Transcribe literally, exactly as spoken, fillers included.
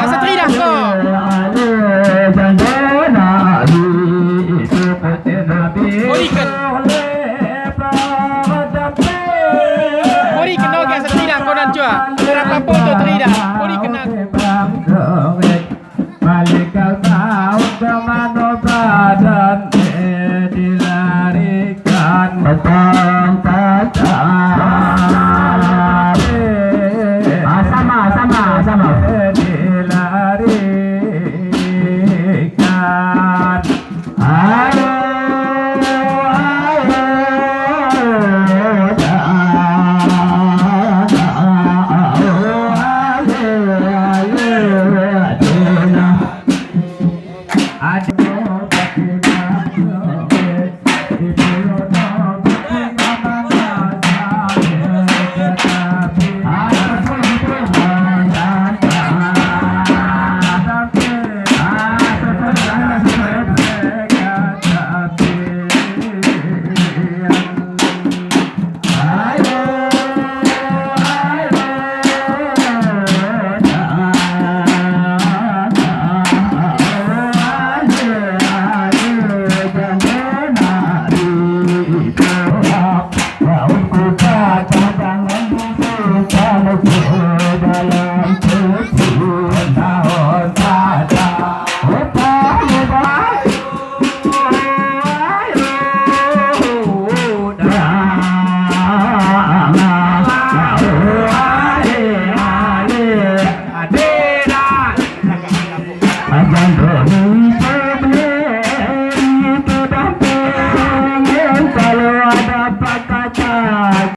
Asa teridah ko. Berikan. Berikan dong asa teridah ko nan cua. Berapa pun tu teridah. Berikan aku. Malaikat maut kemana badan, eh, dilarikan. Betul, betul. Ah, sama, sama, sama. Eh, dilarikan. Ayo, ayo, da, da, ayo, ayo, ayo, da.